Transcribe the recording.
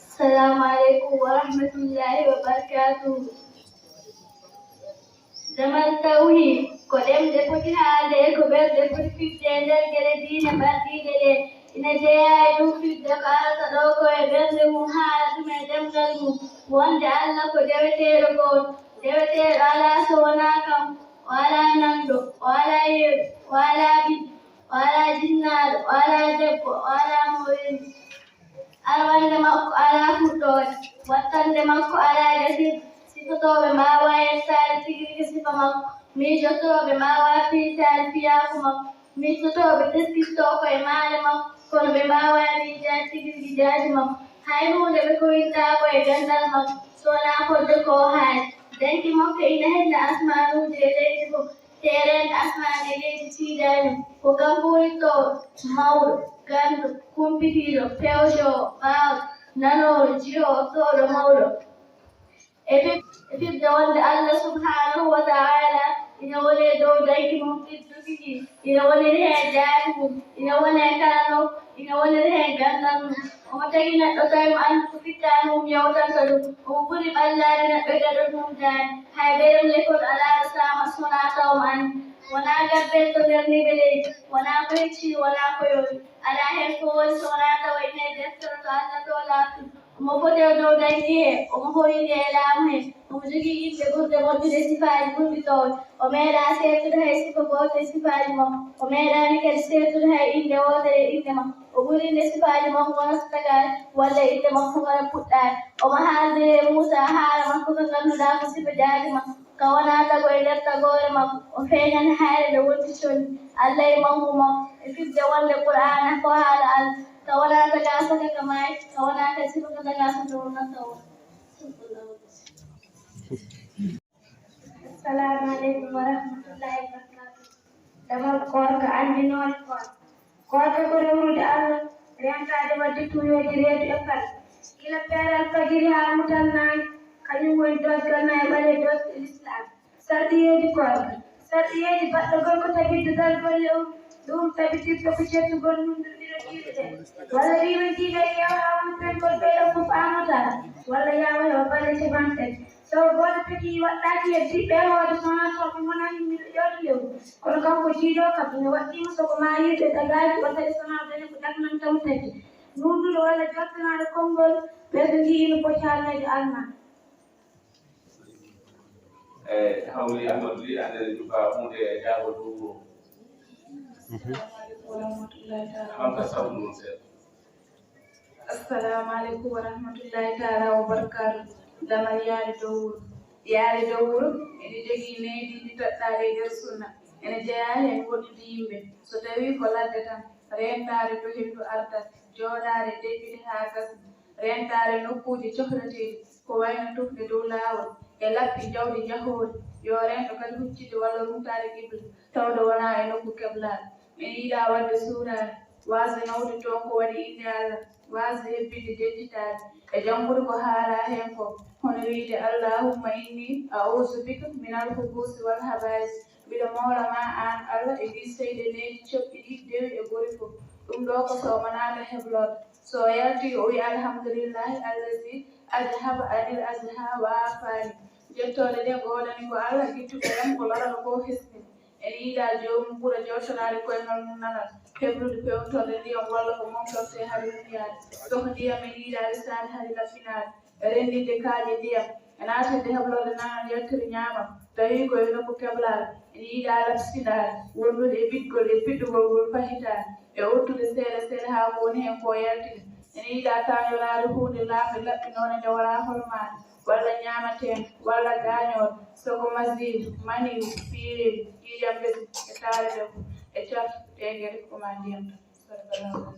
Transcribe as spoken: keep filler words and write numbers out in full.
Assalamu aleykum wa rahmatullahi wa barakatuhu. Damal tawhid ko ɗemɗe poti haalde e ko ɓerɗe poti fifde e nder geɗe diine ɓarɗiiɗe ɗe. Ina jeyaa e ɗum fifde ko arata ɗo ko e ɓernde mum, haala ɗum e ɗemngal mum, wonde Allah ko deweteeɗo gooto. Deweteeɗo alaa so wonaa kanko, o alaa nanndo, o alaa yeru, o alaa ɓiɗɗo, o alaa jinnaaɗo, o alaa debbo, o alaa mo o weli. Arwannde makko alaa fuɗɗoode, wattannde makko alaa gasirde. Sifotooɓe mbaawaa yettaade tigi rigi sifa makko, miijotooɓe mbaawaa fiiltaade fiyaaku makko, miijotooɓe teskitto ko e maale makko, kono ɓe mbaawaa miijaade tigi rigi jaati makko. Hay huunde ɓe kowintaako e ganndal makko, so wonaa fodde ko o haali. Danki makko ina hennda asmaanuuji e leydi fof, teerenɗe asmaan e leydi tiidaani mo. Ko kanko woni toowɗo, mawɗo, ganndo, kumpitiiɗo, pewjoowo, baawɗo, nanoowo, jiyoowo, toowɗo, mawɗo. E fif-, e fifde wonde Allah subhanahu wa ta'ala ina woni e dow danki mum tedduki ki, ina woniri heen jaati mum, ina woni e kala nokku, ina woniri heen ganndal mum. Omo tagi neɗɗo tawi mo anndu ko fittaandu mum yewtanta ɗum. Omo ɓuri ɓallaade neɗɗo gaɗo ɗum daande. Hay ɓeyum lekol alaa ɗo saama so wonaa taw mo anndi. Wonaa gabbel to nder niɓe leydi, wonaa ko heccii, wonaa ko yori. Alaa heen ko woni so wonaa tawa ina e deftere to Allah to laaɓtude. Omo foti e dow danki he, omo hoyni e laamu he, omo jogii innde ɓurde moƴƴude sifaaji ɓurɗi toowde. O meeɗaa seertude hay sifa gooto e sifaaji makko, o meeɗaani kadi seertude hay innde wootere e innde makko. O ɓuri innde sifaaji makko wona so tagaaki, walla innde makko wona puɗɗaaki. Omo haaldi e Muusaa haala makko ka ngannduɗaa ko sifa jaati makko, ka wonaa tago e nder tagoore makko. O feeñani hayre nde wonti conndi. Allah e mawnu makko e fifde wonde Qur'aana ko haala Allah, ka wonaa tagaa saka ka maayi, ka wonaa kadi sifa ka tagaa saka wonata o. Assalamu aleykum wa rahmatullahi wa barakatuh. Damal koorka anndinoore koorka. Koorka ko rewrude Allah, reentaade waɗde tuuyooji reedu e pal. Gila peeral fajiri haa mutal naange, kañum woni doosgal nayi ɓaleeje doosɗe Lislaam. Sarɗiyeeji koorka. Sarɗiyeeji baɗɗogol ko tabitde dargol lewru, ɗum tabitirta ko ceertugol nunɗuɗi rokkiiɗe ɗe. Walla riiwentiiɗo e ƴeewa haa woni penkol ɓeyɗo fof aamata, walla yaawa heɓa balɗe capanɗe tati. So gooto pekii waɗɗaaki heddiiɓe e hoore so wonaa tawɓe ngonani miɗo ƴeewta lewru. Kono kanko jiido kam ina waɗɗii mo so ko maa yiide dagaaki o tawi so wonaa daña ko daknanta mo tati. Nunɗuɗo walla jortanaade konngol ɓeydo njii ina poti haalneede almaa. E hawli Amadou Ly, ande ne jubba hunde e jaago dow wuro. Assalamu aleykum wa rahmatullahi taala. Ɓamta sawtu noon seeɗa. Assalamu aleykum wa rahmatullahi taala wa barakatuh. Damal yaade dow wuro. Yaade dow wuro ene jogii nehdi ndi toɗɗaade e nder sunna. Ene jeyaa heen woɗɗude yimɓe. So tawii ko ladde tan, reentaare to henndu artat, jooɗaade, deƴƴude haa gasna. Reentaare nokkuuji cohleteeɗi, ko wayno tufde dow laawol, e lappi jawdi njahoori, yo reento kadi huccitde walla rumtaade qibla, tawde wonaa e nokku keblaaɗo. Ene yiɗaa waɗde suuraare, waasde nawde toon ko waɗi innde Allah, waasde hebbinde deƴƴitaade, e janngude ko haalaa heen ko, hono wiyde, Allahumma inni a'uuzu bika minal hubuusi wal habaa'is. Mbiɗo mawla ma aan Allah e ɗii seyɗe neeji coɓɗi ɗi dewi e gori fof. Ɗum ɗoo ko so omo naata heblorde. So o yaltii o wiya alhamdulillahi allazi adhaba anil azha wa aafani. Jettoode ɗe ngoodani ko Allah gittuɗo yam ko lorata ko hesɗi. Ene yiɗaa joomum ɓura jooɗtoraade koyngal mum nanal, heblude peewtorde ndiyam walla ko momtortee hari humiyaade. Soh ndiyam ene yiɗaa resaade hari laɓɓinaade. Renndinde kaaƴe ndiyam, e naatinde heblorde nanal yaltiri ñaamam, tawi ko e nokku keblaaɗo, ene yiɗaa labsindaade, wondude e biɗgol e piɗɗugol ngol fahitaade, e ottude seeɗa seeɗa haa ko woni heen koo yaltina. Ene yiɗaa taañoraade huunde laamnde laɓɓinoonde nde wonaa hormaade, walla ñaamateende, walla gaañoore, so ko masiidu, maniyu, piiriigu, ƴiiƴam ɓesngu, e taare debbo, e caftu, ɗee geɗe ko maa ndiyam tan. Sadakallahu.